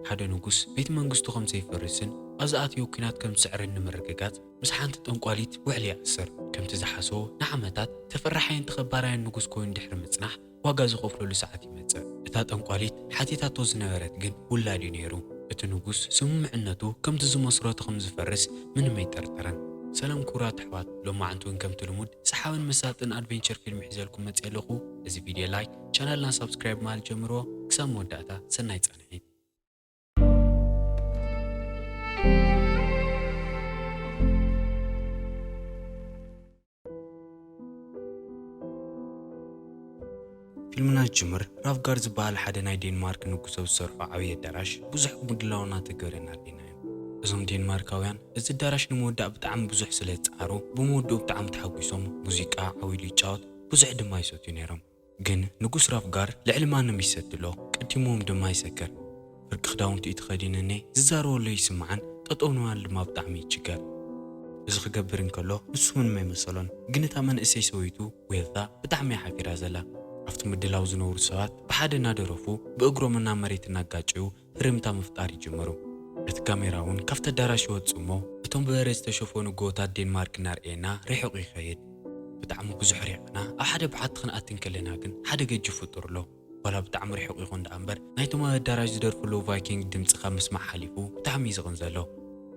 ሓደ ንጉስ ቤት መንግስቱ ከም ዘይፈርስን ኣብ ዝኣተዮ ኲናት ከም ዝስዕርን ንምርግጋጽ ምስ ሓንቲ ጠንቋሊት ውዕሊ ይኣስር። ከምቲ ዝሓሰቦ ንዓመታት ተፈራሓይን ተኸባራይን ንጉስ ኮይኑ ድሕሪ ምጽናሕ ዋጋ ዝኸፍለሉ ሰዓት ይመጽእ። እታ ጠንቋሊት ሓቲታቶ ዝነበረት ግን ውላድ እዩ ነይሩ። እቲ ንጉስ ስምምዕነቱ ከምቲ ዝመስረቶ ከም ዝፈርስ ምንም ኣይጠርጠረን። ሰላም ክቡራት ኣሕዋት፣ ሎማዓንቲ እውን ከምቲ ልሙድ ሰሓብን መሳጥን ኣድቬንቸር ፊልም ሒዘልኩም መጽእ ኣለኹ። እዚ ቪድዮ ላይክ፣ ቻናልና ሳብስክራይብ ማለት ጀምርዎ። ክሳብ መወዳእታ ሰናይ ጻንሒት። ፊልምና ዝጅምር ራፍጋር ዝበሃል ሓደ ናይ ዴንማርክ ንጉስ ኣብ ዝሰርሖ ዓብዪ ኣዳራሽ ብዙሕ ምድላው እናተገበረ እናርኤና እዩ። እዞም ዴንማርካውያን እዚ ኣዳራሽ ንምውዳእ ብጣዕሚ ብዙሕ ስለ ዝጸዓሩ ብምውድኡ ብጣዕሚ ተሓጒሶም ሙዚቃ ዓው ኢሉ ይጫወት፣ ብዙሕ ድማ ይሰትዩ ነይሮም። ግን ንጉስ ራፍጋር ልዕሊ ማንም ይሰቲ ኣሎ፣ ቀዲምዎም ድማ ይሰክር። ፍርቂ ክዳውንቲ እዩ ተኸዲኑ እኔ ዝዛረበሉ ይስምዓን ጠጠው ንምባል ድማ ብጣዕሚ ይችገር። እዚ ክገብር እንከሎ ንሱ ምንም ኣይመሰሎን፣ ግን እታ መንእሰይ ሰበይቱ ዌልታ ብጣዕሚ እያ ሓፊራ ዘላ። ኣብቲ ምድላው ዝነበሩ ሰባት ብሓደ እናደረፉ ብእግሮም እናብ መሬት እናጋጨዩ ህርምታ ምፍጣር ይጅምሩ። እቲ ካሜራ እውን ካብቲ ኣዳራሽ ይወጽእ እሞ እቶም ብበረድ ዝተሸፈኑ ጎቦታት ዴንማርክ እናርኤና ርሑቕ ይኸይድ። ብጣዕሚ ብዙሕ ርሒቕና ኣብ ሓደ በዓቲ ክንኣቲ እንከለና ግን ሓደ ገጅፍ ፍጡር ኣሎ። ዋላ ብጣዕሚ ርሑቕ ይኹን ደኣ እምበር ናይቶም ኣብ ኣዳራሽ ዝደርፉ ኣለዉ ቫይኪንግ ድምጺ ካብ ምስማዕ ሓሊፉ ብጣዕሚ እዩ ዝቕንዘሎ።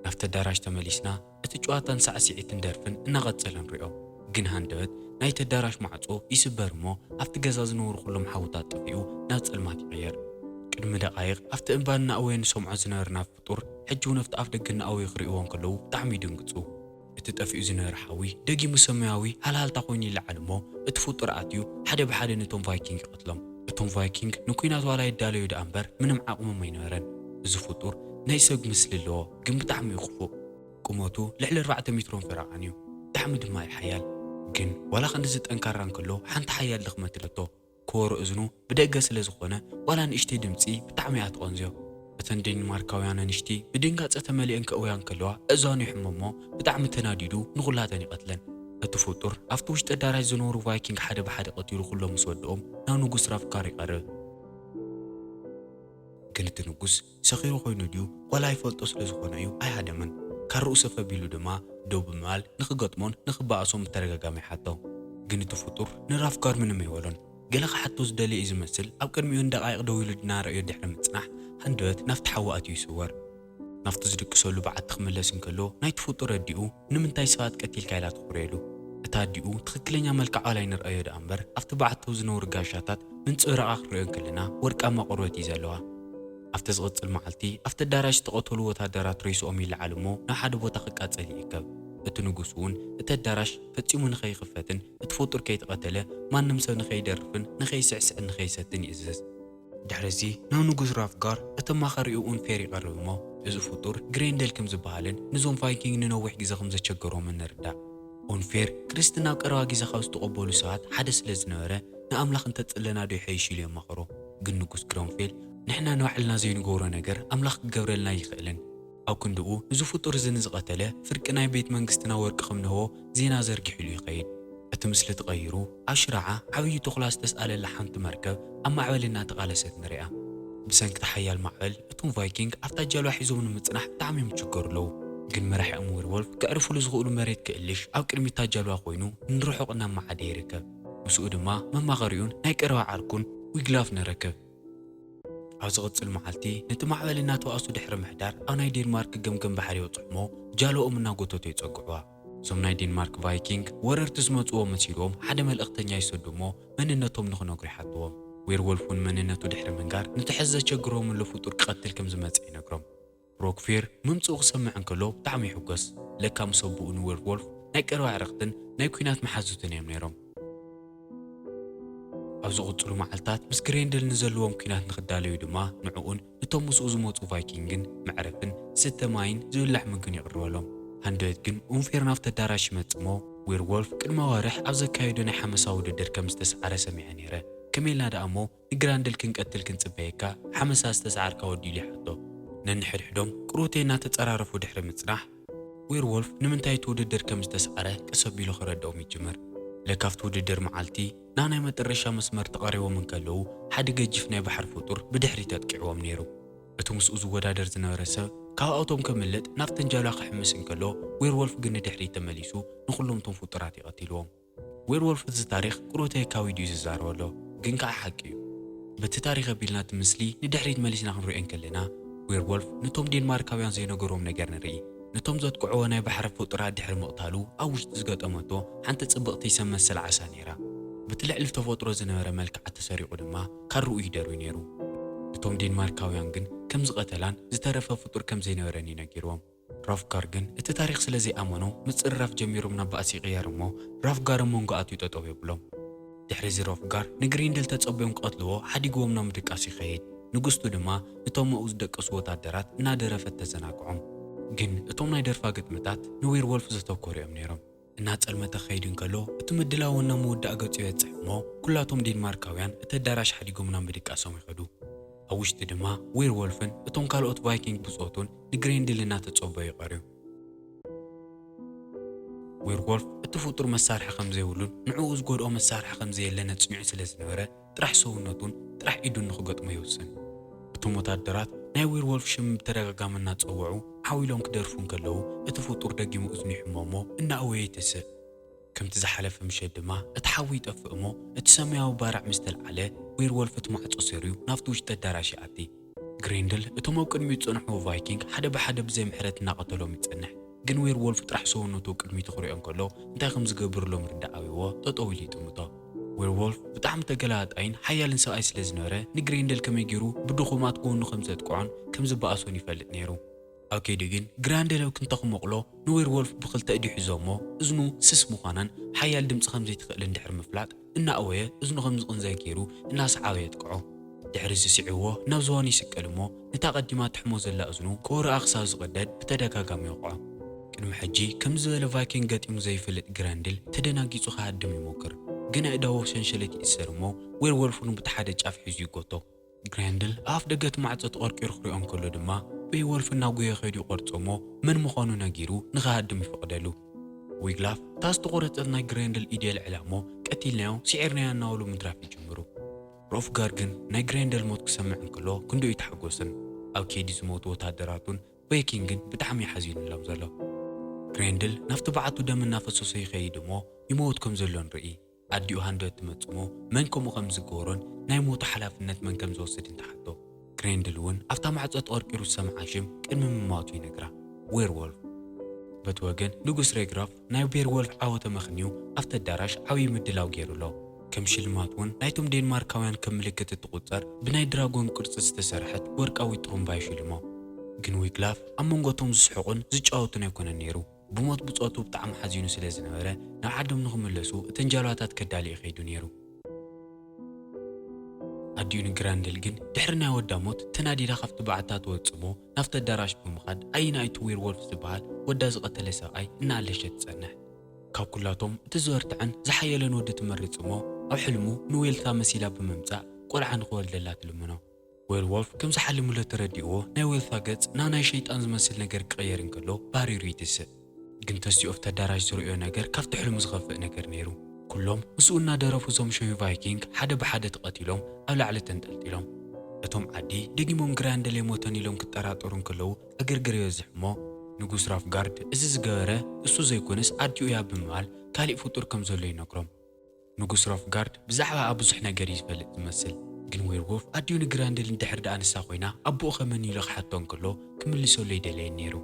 ናብቲ ኣዳራሽ ተመሊስና እቲ ጨዋታን ሳዕስዒትን ደርፍን እናቐጸለ ንሪኦ። ግን ሃንደበት ናይቲ ኣዳራሽ ማዕጾ ይስበር እሞ ኣብቲ ገዛ ዝነበሩ ኩሎም ሓውታት ጠፊኡ ናብ ጸልማት ይቕየር። ቅድሚ ደቓይቕ ኣብቲ እምባ እናእወየ ንሰምዖ ዝነበርና ፍጡር ሕጂ እውን ኣብቲ ኣፍ ደገ እናእወዩ ክርእይዎ እንከለዉ ብጣዕሚ ይድንግጹ። እቲ ጠፊኡ ዝነበረ ሓዊ ደጊሙ ሰማያዊ ሃልሃልታ ኮይኑ ይለዓል እሞ እቲ ፍጡር ኣትዩ ሓደ ብሓደ ነቶም ቫይኪንግ ይቐትሎም። እቶም ቫይኪንግ ንኲናት ዋላ ይዳለዩ ደኣ እምበር ምንም ዓቕሞም ኣይነበረን። እዚ ፍጡር ናይ ሰብ ምስሊ ኣለዎ፣ ግን ብጣዕሚ እዩ ክፉእ። ቁመቱ ልዕሊ ኣርባዕተ ሜትሮን ፈረቓን እዩ። ብጣዕሚ ድማ እዩ ሓያል። ግን ዋላ ክንድዚ ጠንካራ እንከሎ ሓንቲ ሓያል ድኽመት ኣለቶ። ከበሮ እዝኑ ብደገ ስለ ዝኾነ ዋላ ንእሽተይ ድምጺ ብጣዕሚ እያ ትቐንዝዮ። እተን ዴንማርካውያን ኣንሽቲ ብድንጋጸ ተመሊአን ከእውያ እንከለዋ እዛኑ ይሕመሞ ብጣዕሚ ተናዲዱ ንኹላተን ይቐትለን። እቲ ፍጡር ኣብቲ ውሽጢ ኣዳራሽ ዝነበሩ ቫይኪንግ ሓደ ብሓደ ቀቲሉ ኩሎም ምስ ወድኦም ናብ ንጉስ ራፍጋር ይቐርብ። ግን እቲ ንጉስ ሰኺሩ ኮይኑ ድዩ ዋላ ኣይፈልጦ ስለ ዝኾነ እዩ ኣይሃደመን። ካርኡ ሰፍ ኣቢሉ ድማ ደው ብምባል ንኽገጥሞን ንኽበኣሶን ብተደጋጋሚ ይሓቶ። ግን እቲ ፍጡር ንራፍጋር ምንም ኣይበሎን። ገለ ክሓቶ ዝደለየ እዩ ዝመስል፣ ኣብ ቅድሚኡ ንደቓይቕ ደው ኢሉ እናረኣዮ ድሕሪ ምጽናሕ ሃንደበት ናብቲ ሓዊ ኣትዩ ይስወር። ናብቲ ዝድቅሰሉ በዓቲ ክምለስ እንከሎ ናይቲ ፍጡር ኣዲኡ ንምንታይ ሰባት ቀቲልካ ኢላ ትኹርየሉ። እታ ኣዲኡ ትኽክለኛ መልክዓ ዋላ ኣይንርኣዮ ደኣ እምበር ኣብቲ በዓቲ ዝነበሩ ጋሻታት ምንጽብራቓ ክንሪኦ እንከለና ወርቃማ ቆርበት እዩ ዘለዋ። ኣብቲ ዝቕጽል መዓልቲ ኣብቲ ኣዳራሽ ዝተቐተሉ ወታደራት ሬስኦም ይለዓል እሞ ናብ ሓደ ቦታ ክቃጸል ይእከብ። እቲ ንጉስ እውን እቲ ኣዳራሽ ፈጺሙ ንኸይኽፈትን እቲ ፍጡር ከይተቐተለ ማንም ሰብ ንኸይደርፍን ንኸይስዕስዕን ንኸይሰትን ይእዝዝ። ድሕሪ እዚ ናብ ንጉስ ራፍጋር እቲ ኣማኻሪኡ ኡንፌር ይቐርብ እሞ እዚ ፍጡር ግሬንደል ከም ዝበሃልን ንዞም ቫይኪንግ ንነዊሕ ግዜ ከም ዘቸገሮምን ንርዳእ። ኡንፌር ክርስትና ኣብ ቀረባ ግዜ ካብ ዝተቐበሉ ሰባት ሓደ ስለ ዝነበረ ንኣምላኽ እንተጽለና ዶ ይሐይሽ ኢሉ የማኽሮ። ግን ንጉስ ግረንፌል ንሕና ንባዕልና ዘይንገብሮ ነገር ኣምላኽ ክገብረልና ኣይኽእልን። ኣብ ክንድኡ እዚ ፍጡር እዚ ንዝቐተለ ፍርቂ ናይ ቤት መንግስትና ወርቂ ከም ንህቦ ዜና ዘርጊሑ ኢሉ ይኸይድ። እቲ ምስሊ ተቐይሩ ኣብ ሽራዓ ዓብዪ ተኹላ ዝተስኣለላ ሓንቲ መርከብ ኣብ ማዕበል እናተቓለሰት ንሪኣ። ብሰንኪ እቲ ሓያል ማዕበል እቶም ቫይኪንግ ኣብታ ጃልባ ሒዞም ንምጽናሕ ብጣዕሚ እዮም ዝችገሩ ኣለዉ። ግን መራሒኦም ዌርወልፍ ከዕርፉሉ ዝኽእሉ መሬት ክእልሽ ኣብ ቅድሚት እታ ጃልባ ኮይኑ ንርሑቕ እናመዓደ ይርከብ። ምስኡ ድማ መማኸሪኡን ናይ ቀረባ ዓርኩን ዊግላፍ ንረክብ። ኣብ ዝቕጽል መዓልቲ ነቲ ማዕበል እናተባእሱ ድሕሪ ምሕዳር ኣብ ናይ ዴንማርክ ገምገም ባሕሪ ይበጽሑ እሞ ጃልባኦም እናጎተቱ የጸግዕዋ። እዞም ናይ ዴንማርክ ቫይኪንግ ወረርቲ ዝመጽዎ መሲልዎም ሓደ መልእኽተኛ ይሰዱ እሞ መንነቶም ንኽነግሩ ይሓትዎም። ዌርወልፍ እውን መንነቱ ድሕሪ ምንጋር ነቲ ሕዚ ዘቸግርዎም ዘሎ ፍጡር ክቐትል ከም ዝመጽእ ይነግሮም። ሮክፌር ምምጽኡ ክሰምዕ እንከሎ ብጣዕሚ ይሕጎስ። ለካ ምስ ኣቦኡ ንዌርወልፍ ናይ ቀረባ ኣዕርኽትን ናይ ኲናት መሓዙትን እዮም ነይሮም። ኣብ ዝቕጽሉ መዓልታት ምስ ግሬንደል ንዘለዎም ኲናት ንኽዳለዩ ድማ ንዕኡን እቶም ምስኡ ዝመጹ ቫይኪንግን መዕረፍን ዝስተ ማይን ዝብላዕ ምግብን የቕርበሎም። ሃንደበት ግን ኡንፌር ናብቲ ኣዳራሽ ይመጽእ እሞ ዌርወልፍ ቅድሚ ኣዋርሕ ኣብ ዘካየዶ ናይ ሓመሳ ውድድር ከም ዝተስዓረ ሰሚዐ ነይረ። ከመይ ኢልና ደኣ እሞ ንግራንደል ክንቀትል ክንጽበየካ ሓመሳ ዝተስዓርካ ወዲ ኢሉ ይሓቶ። ነንሕድሕዶም ቅሩተይ እናተጸራረፉ ድሕሪ ምጽናሕ ዌርወልፍ ንምንታይ እቲ ውድድር ከም ዝተስዓረ ቀስ ኣቢሉ ክረድኦም ይጅምር። ለካ ኣብቲ ውድድር መዓልቲ ናብ ናይ መጠረሻ መስመር ተቓሪቦም እንከለዉ ሓደ ገጂፍ ናይ ባሕሪ ፍጡር ብድሕሪት ኣጥቂዕዎም ነይሩ። እቲ ምስኡ ዝወዳደር ዝነበረ ሰብ ካብኣቶም ከምልጥ ናብተን ጃልባ ክሕምስ እንከሎ፣ ዌርወልፍ ግን ንድሕሪት ተመሊሱ ንኹሎም እቶም ፍጡራት እዩ ቀቲልዎም። ዌርወልፍ እዚ ታሪኽ ቁሩብ ተየካዊዱ እዩ ዝዛረበ ኣሎ፣ ግን ከኣ ሓቂ እዩ። በቲ ታሪኽ ኣቢልና እቲ ምስሊ ንድሕሪት መሊስና ክንሪኦ እንከለና፣ ዌርወልፍ ነቶም ዴንማርካውያን ዘይነገሮም ነገር ንርኢ። ነቶም ዘጥቅዕዎ ናይ ባሕሪ ፍጡራት ድሕሪ ምቕታሉ ኣብ ውሽጢ ዝገጠመቶ ሓንቲ ጽብቕቲ ሰብ መሰል ዓሳ ነይራ። በቲ ልዕሊ ተፈጥሮ ዝነበረ መልክዓ ተሰሪቑ ድማ ካርኡ ይደርቢ ነይሩ። እቶም ዴንማርካውያን ግን ከም ዝቐተላን ዝተረፈ ፍጡር ከም ዘይነበረን እዩ ነጊርዎም። ራፍጋር ግን እቲ ታሪኽ ስለ ዘይኣመኖ ምጽርራፍ ጀሚሮም ናብ ባእሲ ይቕየር እሞ ራፍጋር ኣብ መንጎ ኣትዩ ጠጠው የብሎም። ድሕሪ እዚ ራፍጋር ንግሪንደል ተጸበዮም ክቐትልዎ ሓዲግዎም ናብ ምድቃስ ይኸይድ። ንግስቱ ድማ እቶም ኣብኡ ዝደቀሱ ወታደራት እናደረፈት ተዘናግዖም። ግን እቶም ናይ ደርፋ ግጥምታት ንዌርወልፍ ዘተኮሩ እዮም ነይሮም። እናጸልመተ ክኸይድ እንከሎ እቲ ምድላው ናብ ምውዳእ ገጹ ይበጽሕ እሞ ኩላቶም ዴንማርካውያን እቲ ኣዳራሽ ሓዲጎም ናብ ምድቃሶም ይኸዱ። ኣብ ውሽጢ ድማ ዌርወልፍን እቶም ካልኦት ቫይኪንግ ብጾቱን ንግሬንድል እናተጸበዩ ይቐርዩ። ዌርወልፍ እቲ ፍጡር መሳርሒ ከም ዘይብሉን ንዕኡ ዝጎድኦ መሳርሒ ከም ዘየለን ኣጽኒዑ ስለ ዝነበረ ጥራሕ ሰውነቱን ጥራሕ ኢዱን ንኽገጥሞ ይውስን። እቶም ወታደራት ናይ ዌርወልፍ ሽም ብተደጋጋሚ እናጸውዑ ዓው ኢሎም ክደርፉ እንከለዉ እቲ ፍጡር ደጊሙ እዝኑ ይሕሞ እሞ እናእወየ ይትስእ። ከምቲ ዝሓለፈ ምሸት ድማ እቲ ሓዊ ይጠፍእ እሞ እቲ ሰማያዊ ባርዕ ምስ ተልዓለ ዌርወልፍ እቲ ማዕጾ ሰሪዩ ናብቲ ውሽጢ ኣዳራሽ ይኣቲ። ግሬንድል እቶም ኣብ ቅድሚኡ ዝጸንሕዎ ቫይኪንግ ሓደ ብሓደ ብዘይ ምሕረት እናቐተሎም ይጸንሕ። ግን ዌርወልፍ ጥራሕ ሰውነቱ ቅድሚቱ ክሪኦ እንከሎ እንታይ ከም ዝገብር ሎም ርዳእ ኣብይዎ ጠጠው ኢሉ ይጥምቶ። ዌርወልፍ ብጣዕሚ ተገላጣይን ሓያልን ሰብኣይ ስለ ዝነበረ ንግሬንደል ከመይ ገይሩ ብድኹማት ጎኑ ከም ዘጥቅዖን ከም ዝበኣሶን ይፈልጥ ነይሩ። ኣብ ከይዲ ግን ግራንደል ኣብ ክንተ ክመቕሎ ንዌርወልፍ ብክልተ እዲሑ ሒዞ እሞ እዝኑ ስስ ምዃናን ሓያል ድምፂ ከም ዘይትኽእልን ድሕሪ ምፍላጥ እናእወየ እዝኑ ከም ዝቕንዘ ገይሩ እናሰዓበ የጥቅዖ። ድሕሪ እዚ ስዒዎ ናብ ዝባኑ ይስቀል እሞ ነታ ቀዲማ ትሕሞ ዘላ እዝኑ ክወርኣ ክሳብ ዝቕደድ ብተደጋጋሚ ይወቕዖ። ቅድሚ ሕጂ ከምዚ ዝበለ ቫይኪንግ ገጢሙ ዘይፈልጥ ግራንድል ተደናጊጹ ክሃድም ይሞክር። ግን ኣእዳዉ ሰንሸለት ይእሰር እሞ ዌርወልፍ እውን ብቲ ሓደ ጫፍ ሒዙ ይጎቶ። ግራንድል ኣብ ኣፍ ደገ እቲ ማዕጾ ተቐርቂሩ ክሪኦ እንከሎ ድማ ዌርወልፍ እናጎየ ከይዱ ይቆርጾ እሞ መን ምዃኑ ነጊሩ ንኽሃድም ይፈቕደሉ። ዊግላፍ እታ ዝተቖረጸት ናይ ግራንድል ኢድ የልዕላ እሞ ቀቲልናዮ ስዒርናዮ እናበሉ ምድራፍ ይጅምሩ። ሮፍጋር ግን ናይ ግሬንደል ሞት ክሰምዕ እንከሎ ክንድኡ ኣይተሓጎሰን። ኣብ ከይዲ ዝሞቱ ወታደራቱን ቫይኪንግን ብጣዕሚ እዩ ሓዚኑሎም ዘሎ። ግሬንድል ናብቲ በዓቱ ደም እናፈሰሶ ይኸይድ እሞ ይመውት ከም ዘሎ ንርኢ። ኣዲኡ ሃንደበት ትመጽእ እሞ መን ከምኡ ከም ዝገበሮን ናይ ሞቱ ሓላፍነት መን ከም ዝወስድን ትሓቶ። ግሬንድል እውን ኣብታ ማዕጾ ተቐርቂሩ ዝሰምዓ ሽም ቅድሚ ምማቱ ይነግራ፣ ዌርወልፍ። በቲ ወገን ንጉስ ሬግራፍ ናይ ዌርወልፍ ዓወተ መኽንዩ ኣብቲ ኣዳራሽ ዓብዪ ምድላው ገይሩ ኣሎ። ከም ሽልማት እውን ናይቶም ዴንማርካውያን ከም ምልክት እትቑጸር ብናይ ድራጎን ቅርጺ ዝተሰርሐት ወርቃዊት ጥሩምባ ይሽልሞ። ግን ዊግላፍ ኣብ መንጎ እቶም ዝስሕቑን ዝጫወቱን ኣይኮነን ነይሩ። ብሞት ብጾቱ ብጣዕሚ ሓዚኑ ስለ ዝነበረ ናብ ዓዶም ንኽምለሱ እተን ጃልባታት ከዳሊ ይኸይዱ ነይሩ። ኣዲኡ ንግራንድል ግን ድሕሪ ናይ ወዳ ሞት ተናዲዳ ካብቲ በዓታ ትወጽእ እሞ ናብቲ ኣዳራሽ ብምኻድ ኣየናይ እቲ ዌርወልፍ ዝበሃል ወዳ ዝቐተለ ሰብኣይ እናኣለሸት ትጸንሕ። ካብ ኩላቶም እቲ ዝበርትዐን ዝሓየለን ወዲ ትመርጽ እሞ ኣብ ሕልሙ ንዌልታ መሲላ ብምምጻእ ቆልዓ ንኽወልደላ ትልምኖ። ዌርወልፍ ከም ዝሓለመሉ ተረዲእዎ ናይ ዌልታ ገጽ ናብ ናይ ሸይጣን ዝመስል ነገር ክቕየር እንከሎ ባሪሩ ይትስእ። ግን ተሲኡ ኣብቲ ኣዳራሽ ዝርእዮ ነገር ካብቲ ሕልሙ ዝኸፍእ ነገር ነይሩ። ኩሎም ምስኡ እናደረፉ እዞም ሸዊ ቫይኪንግ ሓደ ብሓደ ተቐቲሎም ኣብ ላዕሊ ተንጠልጢሎም። እቶም ዓዲ ደጊሞም ግራንደል ኣይሞተን ኢሎም ክጠራጠሩ እንከለዉ ዕግርግር ይበዝሕ እሞ ንጉስ ራፍጋርድ እዚ ዝገበረ እሱ ዘይኮነስ ኣዲኡ እያ ብምባል ካሊእ ፍጡር ከም ዘሎ ይነግሮም። ንጉስ ሮፍጋርድ ብዛዕባኣ ብዙሕ ነገር እዩ ዝፈልጥ ዝመስል። ግን ዌርዎልፍ ኣዲኡ ንግራንድል እንድሕር ደኣ ንሳ ኮይና ኣቦኡ ከ መን ኢሉ ክሓቶ እንከሎ ክምልሰሉ ኣይደለየን ነይሩ።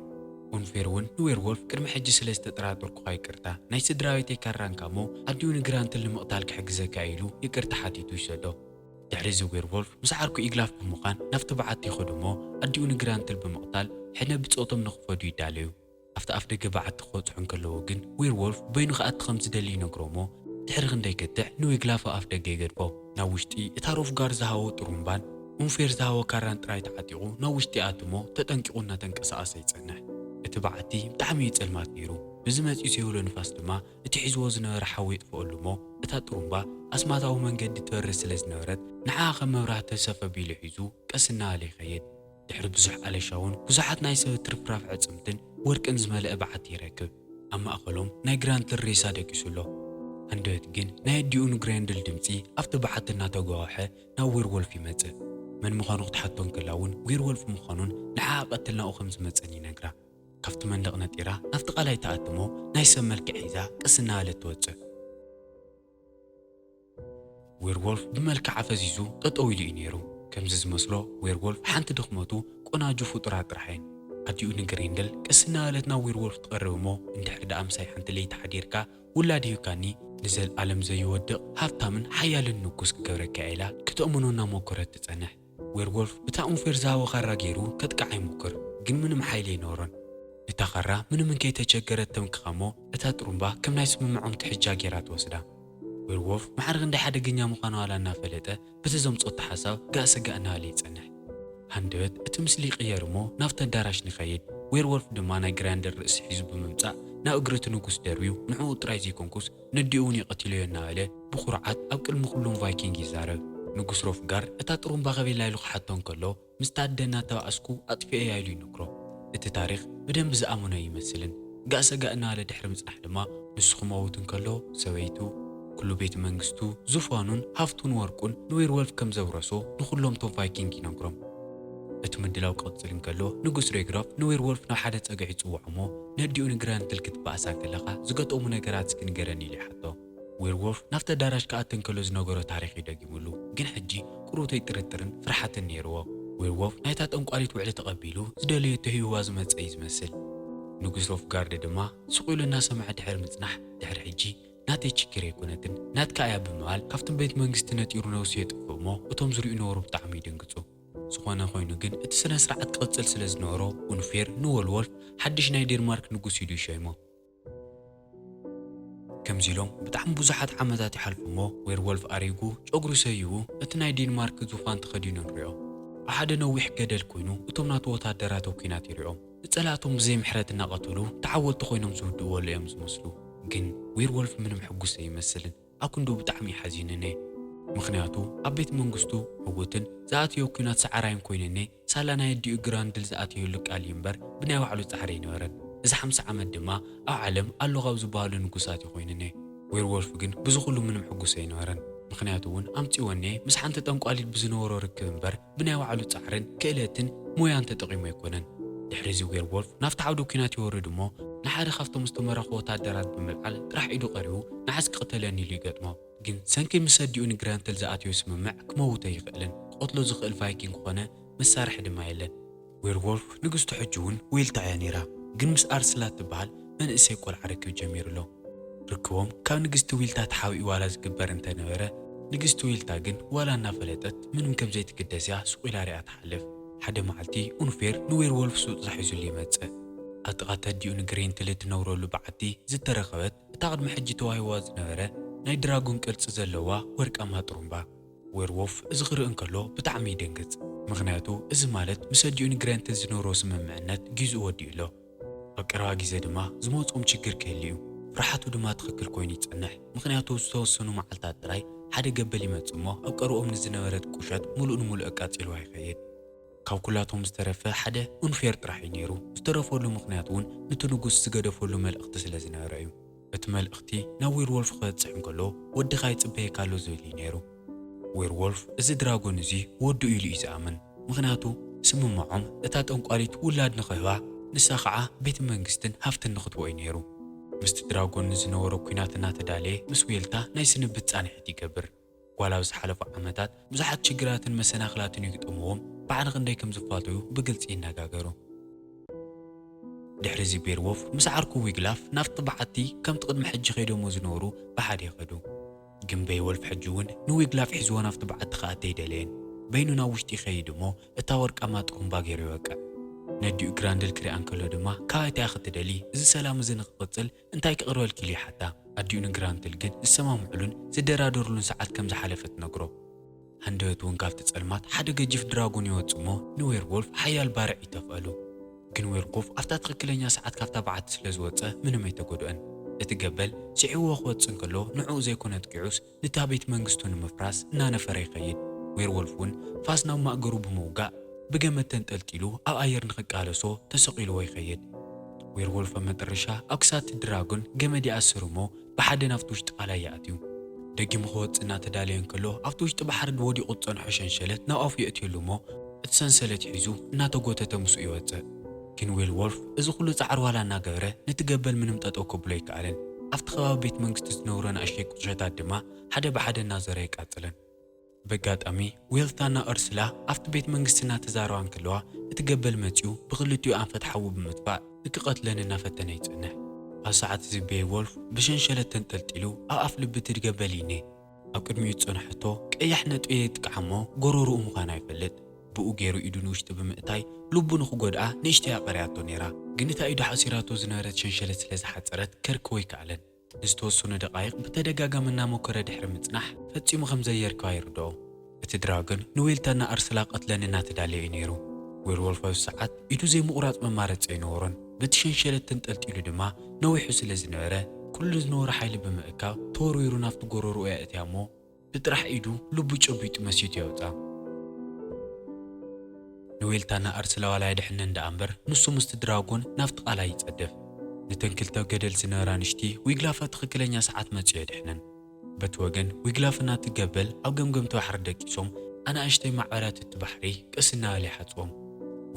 ኡንፌር እውን ንዌርዎልፍ ቅድሚ ሕጂ ስለ ዝተጠራጠርኩኻ ይቅርታ፣ ናይ ስድራ ቤተይ ካራንካ እሞ ኣዲኡ ንግራንድል ንምቕታል ክሕግዘካ ኢሉ ይቅርታ ሓቲቱ ይሰዶ። ድሕሪ እዚ ዌርዎልፍ ምስ ዓርኩ ኢግላፍ ብምዃን ናብቲ በዓቲ ይኸዱ እሞ ኣዲኡ ንግራንድል ብምቕታል ሕነ ብጾቶም ንኽፈዱ ይዳለዩ። ኣብቲ ኣፍ ደገ በዓቲ ክበጽሑ እንከለዉ ግን ዌርዎልፍ በይኑ ክኣቲ ከም ዝደሊ ይነግሮ እሞ ድሕሪ ክንደይ ክትዕ ንዊግላፍ ኣብ ኣፍ ደገ ይገድፎ። ናብ ውሽጢ እታ ሮፍጋር ዝሃቦ ጥሩምባን ኡንፌር ዝሃቦ ካራን ጥራይ ተዓጢቑ ናብ ውሽጢ ይኣቱ እሞ ተጠንቂቑ እናተንቀሳቐሰ ይጸንሕ። እቲ በዓቲ ብጣዕሚ እዩ ጸልማት ነይሩ። ብዝመጽእ ዘይብሎ ንፋስ ድማ እቲ ሒዝዎ ዝነበረ ሓዊ የጥፍኣሉ እሞ እታ ጥሩምባ ኣስማታዊ መንገዲ ትበርህ ስለ ዝነበረት ንዓኣ ከም መብራህቲ ሰፍ ኣቢሉ ሒዙ ቀስ እናበለ ይኸይድ። ድሕሪ ብዙሕ ኣለሻ እውን ብዙሓት ናይ ሰብ ትርፍራፍ ኣዕጽምትን ወርቅን ዝመልአ በዓቲ ይረክብ። ኣብ ማእኸሎም ናይ ግራንድል ሬሳ ደቂሱ ኣሎ። ሃንደበት ግን ናይ ኣዲኡ ንግራንድል ድምጺ ኣብቲ በዓቲ እናተጓወሐ ናብ ዌርዎልፍ ይመጽእ። መን ምዃኑ ክትሓቶ እንከላ እውን ዌርወልፍ ምዃኑን ንዓኣ ቀትል ናብኡ ከም ዝመጸን ይነግራ። ካብቲ መንደቕ ነጢራ ናብቲ ቃላይ ትኣትሞ ናይ ሰብ መልክዕ ሒዛ ቀስ እናበለት ትወጽእ። ዌርወልፍ ብመልክዓ ፈዚዙ ጠጠው ኢሉ እዩ ነይሩ። ከምዚ ዝመስሎ ዌርወልፍ ሓንቲ ድኽመቱ ቆናጁ ፍጡራት ጥራሕ እየን። ኣዲኡ ንግሪንደል ቀስ እናበለት ናብ ዌርወልፍ ትቐርብ እሞ፣ እንድሕር ደኣ ምሳይ ሓንቲ ለይቲ ሓዲርካ ውላድ ሂብካኒ፣ ንዘልኣለም ዘይወድቕ ሃብታምን ሓያልን ንጉስ ክገብረካ እየ ኢላ ክተእምኖ እናሞከረት ትጸንሕ። ዌርወልፍ ብታ ኡንፌር ዝሃቦ ካራ ገይሩ ከጥቅዓ ይሞክር፣ ግን ምንም ሓይሊ ኣይነበሮን። እታ ካራ ምንም እንከይተቸገረት ተምክኻ እሞ፣ እታ ጥሩምባ ከም ናይ ስምምዖም ትሕጃ ገይራ ትወስዳ። ዌርወልፍ ማዕረ ክንደይ ሓደገኛ ምዃኑ ዋላ እናፈለጠ፣ በቲ ዘምጾቶ ሓሳብ ጋእ ሰጋእ እናበለ ይጸንሕ። ሃንደበት እቲ ምስሊ ይቕየር እሞ ናብቲ ኣዳራሽ ንኸይድ። ዌርወልፍ ድማ ናይ ግራንደል ርእሲ ሒዙ ብምምጻእ ናብ እግሪ እቲ ንጉስ ደርብዩ፣ ንዕኡ ጥራይ ዘይኮንኩስ ነዲኡ እውን እየ ቀቲለዮ እናበለ ብኹርዓት ኣብ ቅድሚ ኩሎም ቫይኪንግ ይዛረብ። ንጉስ ሮፍጋርድ እታ ጥሩምባ ከቤላ ኢሉ ክሓቶ እንከሎ፣ ምስታ ኣደ እናተባኣስኩ ኣጥፊኤያ ኢሉ ይነግሮ። እቲ ታሪኽ ብደንቢ ዝኣመኖ ኣይመስልን። ጋእ ሰጋእ እናበለ ድሕሪ ምጽናሕ ድማ ንሱ ክመውት እንከሎ ሰበይቱ፣ ኩሉ ቤት መንግስቱ፣ ዙፋኑን ሃፍቱን ወርቁን ንዌርወልፍ ከም ዘውረሶ ንኹሎም እቶም ቫይኪንግ ይነግሮም። እቲ ምድላው ክቕጽል እንከሎ ንጉስ ሬግሮፍ ንዌርወልፍ ናብ ሓደ ጸግዒ ይጽውዖ እሞ፣ ነዲኡ ንግራንትል ክትበኣሳ ከለኻ ዝገጠሙ ነገራት እስኪ ንገረኒ ኢሉ ይሓቶ። ዌርወልፍ ናብቲ ኣዳራሽ ክኣቲ እንከሎ ዝነገሮ ታሪኽ እዩ ደጊሙሉ፣ ግን ሕጂ ቁሩብ ጥርጥርን ፍርሓትን ነይርዎ። ዌርወልፍ ናይታ ጠንቋሊት ውዕሊ ተቐቢሉ ዝደለየቶ ሂብዋ ዝመጸ እዩ ዝመስል። ንጉስ ሮፍጋርድ ድማ ስቕ ኢሉ እናሰምዐ ድሕሪ ምጽናሕ፣ ድሕሪ ሕጂ ናተይ ችግር ኣይኮነትን፣ ናትካ እያ ብምባል ካብቲ ቤት መንግስቲ ነጢሩ ነብሱ የጥፍእ እሞ፣ እቶም ዝሪኡ ነበሩ ብጣዕሚ ይድንግጹ። ዝኾነ ኮይኑ ግን እቲ ስነ ስርዓት ክቕጽል ስለ ዝነበሮ፣ ኡንፌር ንወልወልፍ ሓድሽ ናይ ዴንማርክ ንጉስ ኢሉ ይሸይሞ። ከምዚ ኢሎም ብጣዕሚ ብዙሓት ዓመታት ይሓልፉ እሞ፣ ዌርወልፍ ኣሪጉ፣ ጨጉሩ ሰይቡ፣ እቲ ናይ ዴንማርክ ዙፋን ተኸዲኑ ንሪኦ። ኣብ ሓደ ነዊሕ ገደል ኮይኑ፣ እቶም ናቱ ወታደራት ኣብ ኲናት ይሪኦም። ንጸላእቶም ብዘይ ምሕረት እናቐተሉ ተዓወትቲ ኮይኖም ዝውድእዎ እዮም ዝመስሉ። ግን ዌርወልፍ ምንም ሕጉስ ኣይመስልን። ኣብ ክንድኡ ብጣዕሚ እዩ ሓዚንኒ። ምኽንያቱ ኣብ ቤት መንግስቱ ዕዉትን ዝኣተዮ ኲናት ሰዓራይን ኮይንኒ፣ ሳላ ናይ ኣዲኡ ግራንድል ዝኣተየሉ ቃል እዩ እምበር ብናይ ባዕሉ ጻዕሪ ኣይነበረን። እዚ ሓምሳ ዓመት ድማ ኣብ ዓለም ኣሎ ካብ ዝበሃሉ ንጉሳት እዩ ኮይንኒ። ዌርወልፍ ግን ብዚ ኩሉ ምንም ሕጉስ ኣይነበረን። ምኽንያቱ እውን ኣምጺወኒ ምስ ሓንቲ ጠንቋሊት ብዝነበሮ ርክብ እምበር ብናይ ባዕሉ ጻዕርን ክእለትን ሞያን ተጠቒሙ ኣይኮነን። ድሕሪ እዚ ዌርወልፍ ናብቲ ዓውደ ኲናት ይወርድ እሞ፣ ንሓደ ካብቶም ዝተመረኹ ወታደራት ብምልዓል ጥራሕ ኢዱ ቀሪቡ ንዓስ ክቕተለኒ ኢሉ ይገጥሞ። ግን ሰንኪ ምስ ኣዲኡ ንግራንተል ዝኣተዮ ስምምዕ ክመውት ኣይኽእልን። ክቐትሎ ዝኽእል ቫይኪንግ ኮነ መሳርሒ ድማ የለን። ዌርወልፍ ንግስቱ ሕጂ እውን ዌልታ እያ ነይራ፣ ግን ምስ ኣርስላ እትበሃል መንእሰይ ቆልዓ ርክብ ጀሚሩ ኣሎ። ርክቦም ካብ ንግስቲ ዊልታ ተሓቢኡ ዋላ ዝግበር እንተነበረ፣ ንግስቲ ዊልታ ግን ዋላ እናፈለጠት ምንም ከም ዘይትግደስ እያ ስቕ ኢላ ሪኣ ትሓልፍ። ሓደ መዓልቲ ኡንፌር ንዌርወልፍ ሱጥ ዛሒዙሉ ይመጽእ። ኣብ ጥቓ ተዲኡ ንግሬንትል እትነብረሉ በዓቲ ዝተረኸበት እታ ቅድሚ ሕጂ ተዋሂብዋ ዝነበረ ናይ ድራጎን ቅርጺ ዘለዋ ወርቃማ ጥሩምባ። ዌርዎልፍ እዚ ክርኢ እንከሎ ብጣዕሚ ይደንግጽ። ምኽንያቱ እዚ ማለት ምስ ኣዲኡ ንግሬንትል ዝነበሮ ስምምዕነት ጊዝኡ ወዲኡ ኣሎ። ኣብ ቀረባ ግዜ ድማ ዝመጽኦም ችግር ክህሉ እዩ። ፍርሓቱ ድማ ትኽክል ኮይኑ ይጸንሕ። ምኽንያቱ ዝተወሰኑ መዓልታት ጥራይ ሓደ ገበል ይመጽእ እሞ ኣብ ቀረብኦም ንዝነበረት ቁሸት ምሉእ ንምሉእ ኣቃጺልዋ ይኸይድ። ካብ ኩላቶም ዝተረፈ ሓደ ኡንፌር ጥራሕ እዩ ነይሩ። ዝተረፈሉ ምኽንያት እውን ነቲ ንጉስ ዝገደፈሉ መልእኽቲ ስለ ዝነበረ እዩ። እቲ መልእኽቲ ናብ ዌርዎልፍ ክበጽሕ እንከሎ፣ "ወድኻ ይጽበየካ ኣሎ" ዝብል እዩ ነይሩ። ዌርዎልፍ እዚ ድራጎን እዚ ወዱ ኢሉ እዩ ዝኣምን። ምኽንያቱ ስምምዖም እታ ጠንቋሊት ውላድ ንኽህባ፣ ንሳ ኸዓ ቤተ መንግስትን ሃፍትን ንኽትቦ እዩ ነይሩ። ምስቲ ድራጎን ንዝነበሮ ኲናት እናተዳለየ ምስ ዌልታ ናይ ስንብት ጻንሒት ይገብር። ጓል ኣብ ዝሓለፉ ዓመታት ብዙሓት ሽግራትን መሰናኽላትን ይግጠምዎም፣ ባዕሪ ክንደይ ከም ዝፋተዩ ብግልጺ ይነጋገሩ። ድሕሪ እዚ ቤርዎፍ ምስ ዓርኩ ዊግላፍ ናብቲ በዓቲ ከምቲ ቅድሚ ሕጂ ከይዶሞ ዝነበሩ ብሓደ ይኸዱ። ግን ቤይወልፍ ሕጂ እውን ንዊግላፍ ሒዝዎ ናብቲ በዓቲ ክኣቲ ኣይደለየን። በይኑ ናብ ውሽጢ ይኸይድ እሞ እታ ወርቃማ ጥሩምባ ገይሩ ይወቅዕ። ነዲኡ ግራንድል ክሪኣ እንከሎ ድማ "ካባይ እንታይ ክትደሊ? እዚ ሰላም እዚ ንኽቕጽል እንታይ ክቕርበልኪ?" ኢሉ ይሓታ። ኣዲኡ ንግራንትል ግን ዝሰማምዕሉን ዝደራደርሉን ሰዓት ከም ዝሓለፈ ትነግሮ። ሃንደበት እውን ካብቲ ጸልማት ሓደ ገጂፍ ድራጎን ይወጽእ እሞ ንዌርዎልፍ ሓያል ባርዕ ይተፍኣሉ። ግን ዌርዎልፍ ኣብታ ትኽክለኛ ሰዓት ካብታ በዓቲ ስለ ዝወጸ ምንም ኣይተጎድኦን። እቲ ገበል ስዒብዎ ክወጽእ እንከሎ ንዕኡ ዘይኮነ ኣጥቂዑስ ንታ ቤት መንግስቱ ንምፍራስ እናነፈረ ይኸይድ። ዌርዎልፍ እውን ፋስ ናብ ማእገሩ ብምውጋእ ብገመድ ተንጠልጢሉ ኣብ ኣየር ንኽቃለሶ ተሰቒልዎ ይኸይድ። ዌርዎልፍ ኣብ መጠረሻ ኣብ ክሳድ እቲ ድራጎን ገመድ ይኣስር እሞ ብሓደ ናብቲ ውሽጢ ቃላይ ይኣትዩ። ደጊሙ ክወጽእ እናተዳለየ እንከሎ፣ ኣብቲ ውሽጢ ባሕሪ ወዲቑ ዝጸንሖ ሸንሸለት ናብ ኣፉ የእትየሉ እሞ፣ እቲ ሰንሰለት ሒዙ እናተጎተተ ምስኡ ይወጽእ። ግን ዌርዎልፍ እዚ ኩሉ ጻዕሪ ዋላ እናገበረ፣ ነቲ ገበል ምንም ጠጠው ከብሎ ኣይከኣለን። ኣብቲ ከባቢ ቤት መንግስቲ ዝነብሩ ንኣሽተይ ቁሸታት ድማ ሓደ ብሓደ እናዞረ የቃጽለን። በጋጣሚ ዌልታና ኡርስላ ኣብቲ ቤት መንግስቲ እናተዛረባ እንከለዋ፣ እቲ ገበል መጺኡ ብኽልቲኡ ኣንፈት ሓዊ ብምጥፋእ ንክቐትለን እናፈተነ ይጸንሕ። ኣብ ሰዓት እዚ ዌርዎልፍ ብሸንሸለት ተንጠልጢሉ ኣብ ኣፍ ልቢ እቲ ገበል ይኔ። ኣብ ቅድሚኡ ዝጸንሐቶ ቀያሕ ነጥቢ የጥቅዓ እሞ፣ ጎረርኡ ምዃና ይፈልጥ። ብኡ ገይሩ ኢዱ ንውሽጢ ብምእታይ ልቡ ንክጎድኣ ንእሽተይ ኣቐርያቶ ነይራ። ግን እታ ኢዱ ሓሲራቶ ዝነበረት ሸንሸለት ስለ ዝሓጸረት ከርክቦ ኣይከኣለን። ንዝተወሰኑ ደቓይቕ ብተደጋጋሚ እናሞከረ ድሕሪ ምጽናሕ፣ ፈጺሙ ከም ዘየርክባ ይርድኦ። እቲ ድራጎን ንዌልታና ኡርስላ ቀትለን እናተዳለየ እዩ ነይሩ። ዌርዎልፍ ኣብዚ ሰዓት ኢዱ ዘይምቑራጽ መማረጺ ኣይነበሮን። በቲ ሸንሸለት ተንጠልጢሉ ድማ ነዊሑ ስለ ዝነበረ፣ ኩሉ ዝነበሮ ሓይሊ ብምእካብ ተወርዊሩ ናብቲ ጎረርኡ የእትያ እሞ፣ ብጥራሕ ኢዱ ልቡ ጨቢጡ መሲቱ የውጽኣ። ንዌልታና ኡርስላ ዋላ የድሕነን ደኣ እምበር፣ ንሱ ምስቲ ድራጎን ናብቲ ቃላይ ይጸድፍ። ነተን ክልተ ገደል ዝነበራ ንሽቲ ዊግላፍ ኣብ ትኽክለኛ ሰዓት መጺኡ የድሕነን። በቲ ወገን ዊግላፍ ናቲ ገበል ኣብ ገምገምቲ ባሕሪ ደቂሶም፣ ኣናእሽተይ ማዕበላት እቲ ባሕሪ ቀስ እናበለ ይሓጽቦም።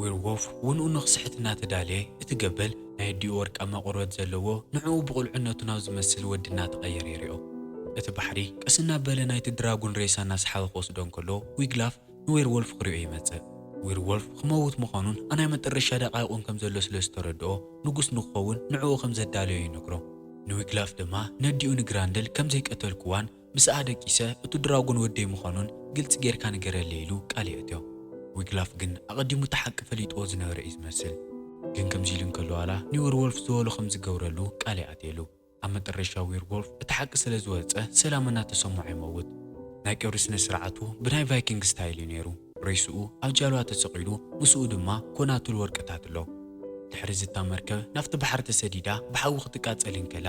ዌርዎልፍ ውንኡ ንኽስሕት እናተዳለየ፣ እቲ ገበል ናይ ኣዲኡ ወርቃማ ቆርበት ዘለዎ፣ ንዕኡ ብቑልዕነቱ ናብ ዝመስል ወዲ እናተቐየረ ይሪኦ። እቲ ባሕሪ ቀስ እናበለ ናይቲ ድራጎን ሬሳ እናሰሓበ ክወስዶ እንከሎ፣ ዊግላፍ ንዌርዎልፍ ክሪኦ ይመጽእ። ዌርዎልፍ ክመውት ምዃኑን ኣናይ መጠረሻ ደቓይቑን ከም ዘሎ ስለ ዝተረድኦ፣ ንጉስ ንክኸውን ንዕኡ ከም ዘዳለዮ ይነግሮ። ንዊግላፍ ድማ ነዲኡ ንግራንደል ከም ዘይቀተልክዋን ምስኣ ደቂሰ እቲ ድራጎን ወደይ ምዃኑን ግልጺ ጌርካ ንገረለይ ኢሉ ቃል የእትዮ። ዊግላፍ ግን ኣቐዲሙ እቲ ሓቂ ፈሊጥዎ ዝነበረ እዩ ዝመስል። ግን ከምዚ ኢሉ እንከሎ ዋላ ንዌርዎልፍ ዝበሎ ከም ዝገብረሉ ቃል ይኣትየሉ። ኣብ መጠረሻ ዌርዎልፍ እቲ ሓቂ ስለ ዝወጸ ሰላም እናተሰምዖ ይመውት። ናይ ቀብሪ ስነ ስርዓቱ ብናይ ቫይኪንግ ስታይል እዩ ነይሩ። ሬስኡ ኣብ ጃልባ ተሰቒሉ፣ ምስኡ ድማ ኮናቱል ወርቅታት ኣሎ። ድሕሪ እዚ እታ መርከብ ናብቲ ባሕሪ ተሰዲዳ ብሓዊ ክትቃጸል እንከላ፣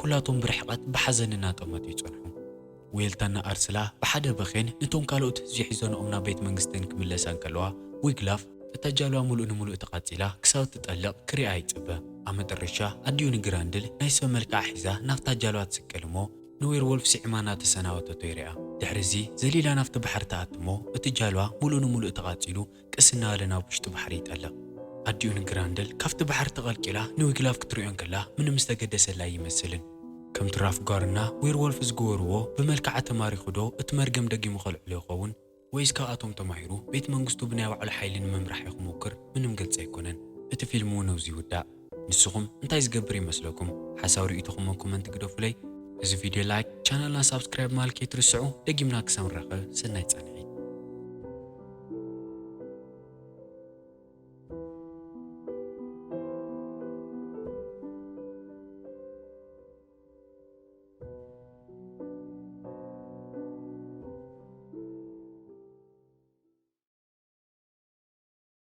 ኩላቶም ብርሕቐት ብሓዘን እናጠመቱ ይጸንሑ። ዌልታና ኣርስላ ብሓደ በኼን ነቶም ካልኦት ህዝቢ ሒዘንኦም ናብ ቤት መንግስተን ክምለሳ እንከለዋ፣ ዊግላፍ እታ ጃልባ ምሉእ ንምሉእ ተቓጺላ ክሳብ እትጠልቕ ክሪኣ ይጽበ። ኣብ መጠረሻ ኣዲኡ ንግራንድል ናይ ሰብ መልክዓ ሒዛ ናብታ ጃልባ ትስቀል እሞ፣ ንዌርዎልፍ ስዒማ እናተሰናበተቶ ይሪኣ። ድሕሪ እዚ ዘሊላ ናብቲ ባሕሪ ትኣትሞ፣ እቲ ጃልባ ምሉእ ንምሉእ ተቓጺሉ ቀስ እናበለ ናብ ውሽጢ ባሕሪ ይጠልቕ። ኣዲኡ ንግራንድል ካብቲ ባሕሪ ተቐልቂላ ንዊግላፍ ክትሪኦ እንከላ ምንም ዝተገደሰላ ኣይመስልን። ከምቲ ራፍጋርና ዌርዎልፍ ዝገበርዎ ብመልክዓ ተማሪኹ ዶ እቲ መርገም ደጊሙ ከልዕሎ ይኸውን? ወይስ ካብኣቶም ተማሂሩ ቤት መንግስቱ ብናይ ባዕሉ ሓይሊ ንምምራሕ እዩ ክሞክር? ምንም ግልጺ ኣይኮነን። እቲ ፊልም እውን ኣብዚ ይውዳእ። ንስኹም እንታይ ዝገብር ይመስለኩም? ሓሳብ ርእይቶኹም ኣብ ኮመንት ግደፉለይ። እዚ ቪድዮ ላይክ፣ ቻነልና ሳብስክራይብ ማለት ከይትርስዑ። ደጊምና ክሳብ ንራኸብ ሰናይ ጻንሒት።